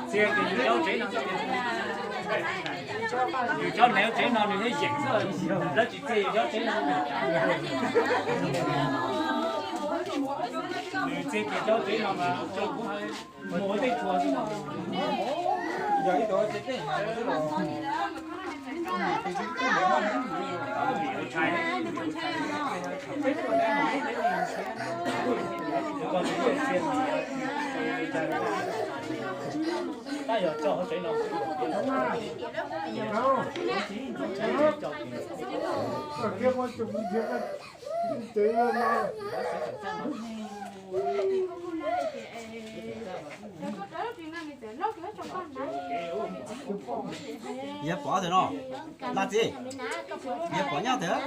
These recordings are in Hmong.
Txia yus cov tsev no, yus cov nev tsev no nws yeej yeem xwb, lawv tsis txia yus cov tsev no. Nws txia kiag cov tsev no mas mus ua tej txhua xwb. Yog pom tawm no, Laj Txiv, yog pom nyob tawm.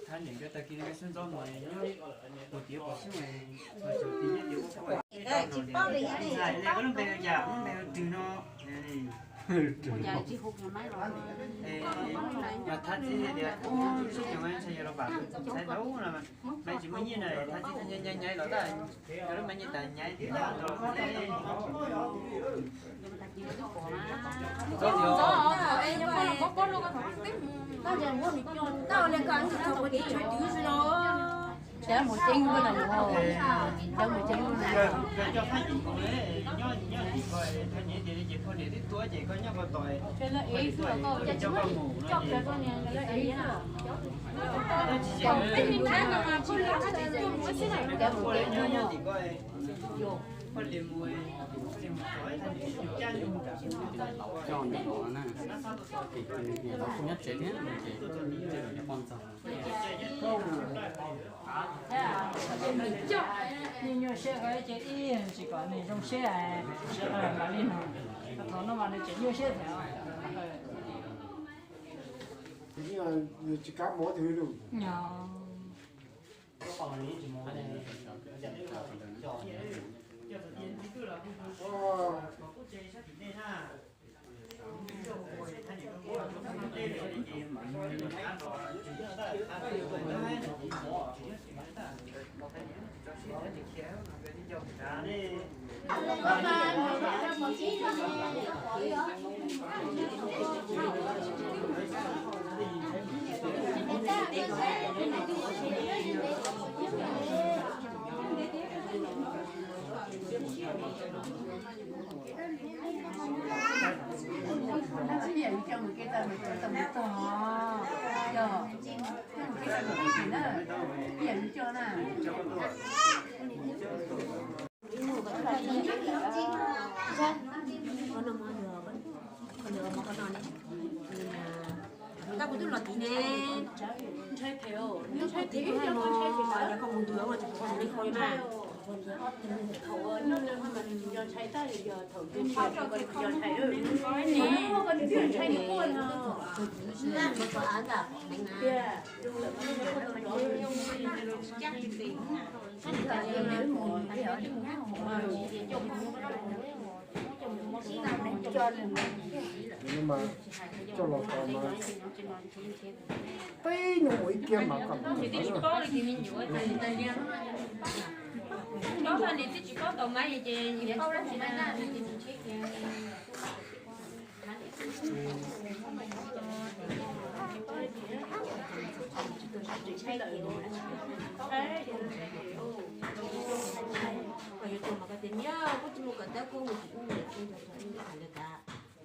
Thab niam nkawd tag kis no xub ntxob mus nyob puag tim pom xyoob, lub npe yog Rwg no. Mas thab txiv hais tias sib xyoo ntshai yog los vam ntxhais ntau no, maiv tsis muaj nyiaj na, thab txiv nyav nyav los tag, lub maiv nyiaj tas nyav tias Nyob tsev thiab ces poj ntxoog. Nyuaj siab ces ib tsis kom nws zoo siab, mam li no. Thaum no mas nws tseem nyuaj siab thiab. Nws tsis kam mus twg li. Tab kuv twb los tid ne. Ntshai thiab, ntshai thiab, yog koj mus ntuas ua tsis pom koj tus li qhua li mas. Thaum nyob nws ho mas nws tsis nco ntshai tab sis yog thaum nws tsis nco ntshai, nws ntshai nws quaj no. Tiag, zoo lawm mas nws quaj tau nrov zoo li. Coj los tau mas peb nyuag ua ib kiag mas kom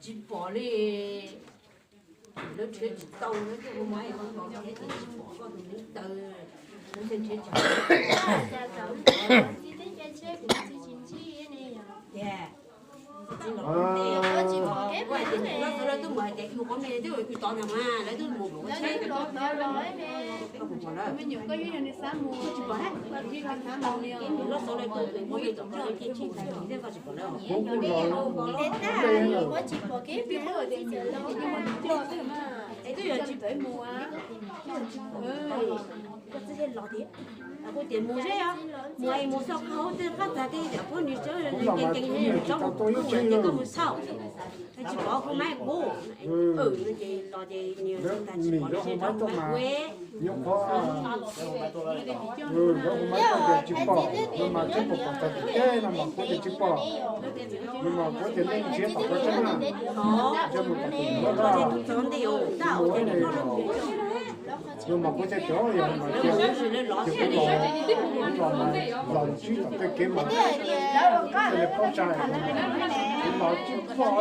Tsis pom li. Lawv nrhiav tsis tau, lawv tuaj ua mov es koj tos nrhiav ces tsis pom koj tus neev taw, lawv thiaj nrhiav tsis tau. Txiv los kuv hais tias lawv twb mus hais tias ib mus qhov me twb ua ib tod ntag mas lawv twb mus ua tsheb. Koj mus pom lawv, koj tsis pom lawv, lawv xauv lawv tuaj ua me tom koj cia tsheb ntawd thiab koj tsis pom lawv. Twb yog tsis pom mus, koj txiv thiaj los tias, kuv tias mus seb os, mus es mus xauj qhov tej qab txag tej cov phooj ywg tsob nkees nkees tsob mus kuj ces koj mus xauj, tsis pom kuv maiv kuv. Ces los ces nws tsis pom nws seb tsob maiv kuv. Lawv hu maiv tau tias tsis pom, lawv mas tsis pom tom txog tim teb no mas kuv tias tsis pom. Lawv mas kuv tias nej nrhiav tom qhov tseeb na. Txog nti ua ntag ua ces nws mas kuv tias cov yog mas tias, ces kuv los, kuv los mas los tsib tom tej kev mas, tej li paub tsa, kuv los tsis pom.